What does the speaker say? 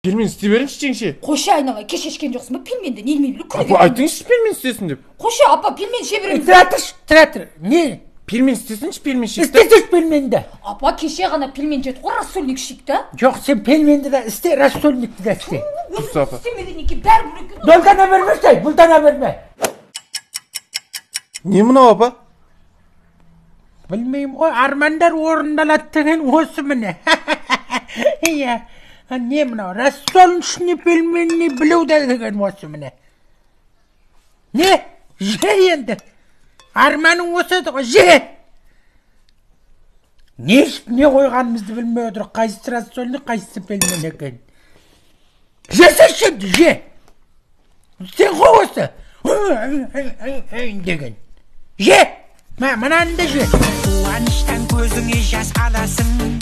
Пельмен істей беріңізші, жеңше. Қойшы, айналайын, кеше ішкен жоқсың ба пельменді? Не білмеймін. Апа, айтыңызшы, пельмен істесін деп. Қойшы, апа, пельмен іше береміз. Тұра тұршы, тұра тұр. Не? Пельмен істесінші, пельмен ішейік. Істесінші пельменді. Апа, кеше ғана пельмен жедік қой, рассольник ішейік та. Жоқ, сен пельменді де істе, рассольникті де істе. Дұрыс, апа. Істемегеннен кейін бәрібір екен. Долдана бермеші, бұлдана берме. Не мынау, апа? Білмеймін ғой, армандар орындалады деген осы міне. Иә, не мынау, рассольничный пельменный блюдо деген осы міне. Не, же енді. Арманың осы еді ғой, же. Не ішіп, не қойғанымызды білмей отырық, қайсысы рассольник, қайсысы пельмен екен. Жесеші енді, же. Сен ғой осы. Деген. Же. Мә, мынаны да же. Қуаныштан көзіңе жас аласың.